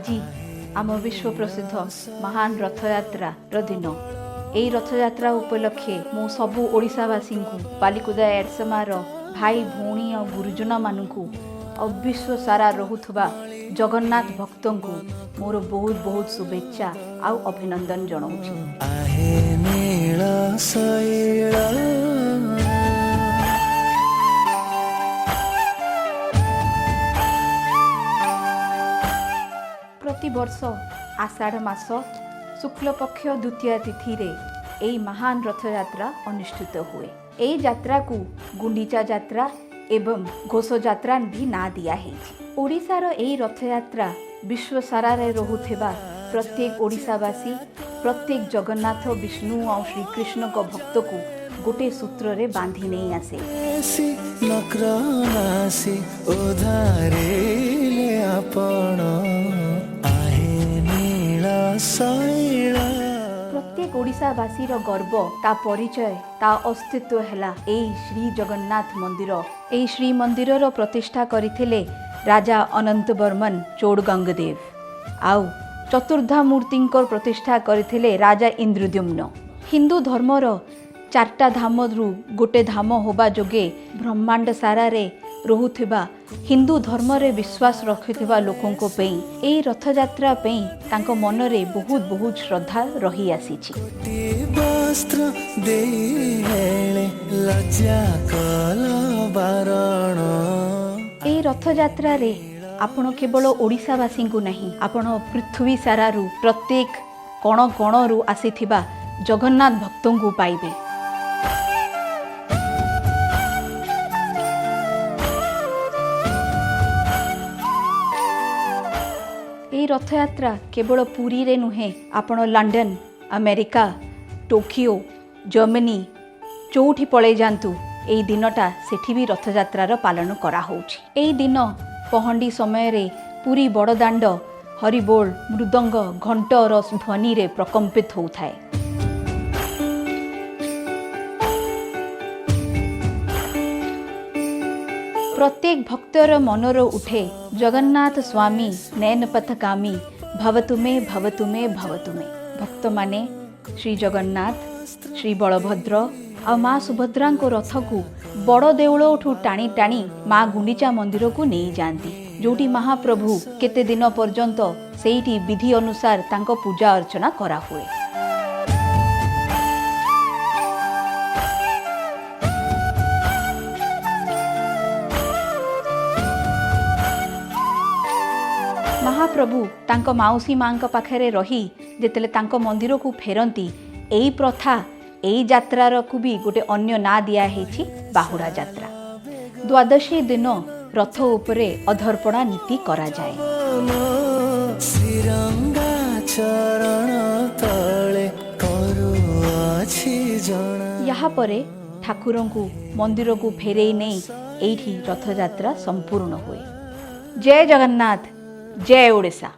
ଆଜି ଆମ ବିଶ୍ୱ ପ୍ରସିଦ୍ଧ ମହାନ ରଥଯାତ୍ରାର ଦିନ। ଏଇ ରଥଯାତ୍ରା ଉପଲକ୍ଷେ ମୁଁ ସବୁ ଓଡ଼ିଶାବାସୀଙ୍କୁ, ବାଲିକୁଦା ଏରସମାର ଭାଇ ଭଉଣୀ ଆଉ ଗୁରୁଜନମାନଙ୍କୁ ଆଉ ବିଶ୍ୱ ସାରା ରହୁଥିବା ଜଗନ୍ନାଥ ଭକ୍ତଙ୍କୁ ମୋର ବହୁତ ବହୁତ ଶୁଭେଚ୍ଛା ଆଉ ଅଭିନନ୍ଦନ ଜଣାଉଛି। ଆହେ ନୀଳ ଶୈଳ। ପ୍ରତିବର୍ଷ ଆଷାଢ଼ ମାସ ଶୁକ୍ଳପକ୍ଷ ଦ୍ୱିତୀୟା ତିଥିରେ ଏହି ମହାନ ରଥଯାତ୍ରା ଅନୁଷ୍ଠିତ ହୁଏ। ଏହି ଯାତ୍ରାକୁ ଗୁଣ୍ଡିଚା ଯାତ୍ରା ଏବଂ ଘୋଷଯାତ୍ରା ବି ନାଁ ଦିଆହେଇଛି। ଓଡ଼ିଶାର ଏହି ରଥଯାତ୍ରା ବିଶ୍ୱ ସାରାରେ ରହୁଥିବା ପ୍ରତ୍ୟେକ ଓଡ଼ିଶାବାସୀ, ପ୍ରତ୍ୟେକ ଜଗନ୍ନାଥ, ବିଷ୍ଣୁ ଆଉ ଶ୍ରୀକୃଷ୍ଣଙ୍କ ଭକ୍ତକୁ ଗୋଟେ ସୂତ୍ରରେ ବାନ୍ଧି ନେଇ ଆସେ। ନକ୍ରନାସି ଉଧାରିଲେ ଆପଣ, ଆହେ ନୀଳ ଶୈଳ। ପ୍ରତ୍ୟେକ ଓଡ଼ିଶାବାସୀର ଗର୍ବ, ତା ପରିଚୟ, ତା ଅସ୍ତିତ୍ୱ ହେଲା ଏଇ ଶ୍ରୀ ଜଗନ୍ନାଥ ମନ୍ଦିର। ଏଇ ଶ୍ରୀମନ୍ଦିରର ପ୍ରତିଷ୍ଠା କରିଥିଲେ ରାଜା ଅନନ୍ତ ବର୍ମନ ଚୋଡ଼ଗଙ୍ଗଦେବ ଆଉ ଚତୁର୍ଦ୍ଧା ମୂର୍ତ୍ତିଙ୍କ ପ୍ରତିଷ୍ଠା କରିଥିଲେ ରାଜା ଇନ୍ଦ୍ରଦ୍ୟୁମ୍ନ। ହିନ୍ଦୁ ଧର୍ମର ଚାରିଟା ଧାମରୁ ଗୋଟେ ଧାମ ହେବା ଯୋଗେ ବ୍ରହ୍ମାଣ୍ଡ ସାରାରେ ରହୁଥିବା ହିନ୍ଦୁ ଧର୍ମରେ ବିଶ୍ୱାସ ରଖିଥିବା ଲୋକଙ୍କ ପାଇଁ ଏଇ ରଥଯାତ୍ରା ପାଇଁ ତାଙ୍କ ମନରେ ବହୁତ ବହୁତ ଶ୍ରଦ୍ଧା ରହିଆସିଛି। ବସ୍ତ୍ର ଦେଇ ହେଳେ ଲଜ୍ଜା କଲ ବାରଣ। ଏହି ରଥଯାତ୍ରାରେ ଆପଣ କେବଳ ଓଡ଼ିଶାବାସୀଙ୍କୁ ନାହିଁ, ଆପଣ ପୃଥିବୀ ସାରାରୁ ପ୍ରତ୍ୟେକ କୋଣ କୋଣରୁ ଆସିଥିବା ଜଗନ୍ନାଥ ଭକ୍ତଙ୍କୁ ପାଇବେ। ଏହି ରଥଯାତ୍ରା କେବଳ ପୁରୀରେ ନୁହେଁ, ଆପଣ ଲଣ୍ଡନ, ଆମେରିକା, ଟୋକିଓ, ଜର୍ମାନୀ ଯୋଉଠି ପଳେଇ ଯାଆନ୍ତୁ, ଏଇ ଦିନଟା ସେଠି ବି ରଥଯାତ୍ରାର ପାଳନ କରାହେଉଛି। ଏଇ ଦିନ ପହଣ୍ଡି ସମୟରେ ପୁରୀ ବଡ଼ଦାଣ୍ଡ ହରିବୋଲ, ମୃଦଙ୍ଗ, ଘଣ୍ଟର ଧ୍ୱନିରେ ପ୍ରକମ୍ପିତ ହେଉଥାଏ। ପ୍ରତ୍ୟେକ ଭକ୍ତର ମନର ଉଠେ, "ଜଗନ୍ନାଥ ସ୍ୱାମୀ ନୟନ ପଥଗାମୀ ଭବତୁ ମେ, ଭବତୁ ମେ, ଭବତୁ ମେ।" ଭକ୍ତମାନେ ଶ୍ରୀ ଜଗନ୍ନାଥ, ଶ୍ରୀ ବଳଭଦ୍ର ଆଉ ମା ସୁଭଦ୍ରାଙ୍କ ରଥକୁ ବଡ଼ ଦେଉଳଠୁ ଟାଣି ଟାଣି ମା ଗୁଣ୍ଡିଚା ମନ୍ଦିରକୁ ନେଇଯାଆନ୍ତି, ଯୋଉଠି ମହାପ୍ରଭୁ କେତେ ଦିନ ପର୍ଯ୍ୟନ୍ତ ସେଇଠି ବିଧି ଅନୁସାର ତାଙ୍କ ପୂଜା ଅର୍ଚ୍ଚନା କରାହୁଏ। ମହାପ୍ରଭୁ ତାଙ୍କ ମାଉସୀ ମାଙ୍କ ପାଖରେ ରହି ଯେତେବେଳେ ତାଙ୍କ ମନ୍ଦିରକୁ ଫେରନ୍ତି, ଏଇ ପ୍ରଥା, ଏଇ ଯାତ୍ରାରକୁ ବି ଗୋଟେ ଅନ୍ୟ ନାଁ ଦିଆହେଇଛି, ବାହୁଡ଼ା ଯାତ୍ରା। ଦ୍ୱାଦଶୀ ଦିନ ରଥ ଉପରେ ଅଧର୍ପଣା ନୀତି କରାଯାଏ। ଶ୍ରୀରଙ୍ଗା ଚରଣ ତଳେ କରୁଅଛି ଜଣା। ଏହାପରେ ଠାକୁରଙ୍କୁ ମନ୍ଦିରକୁ ଫେରେଇ ନେଇ ଏଇଠି ରଥଯାତ୍ରା ସମ୍ପୂର୍ଣ୍ଣ ହୁଏ। ଜୟ ଜଗନ୍ନାଥ, ଜୟ ଓଡ଼ିଶା।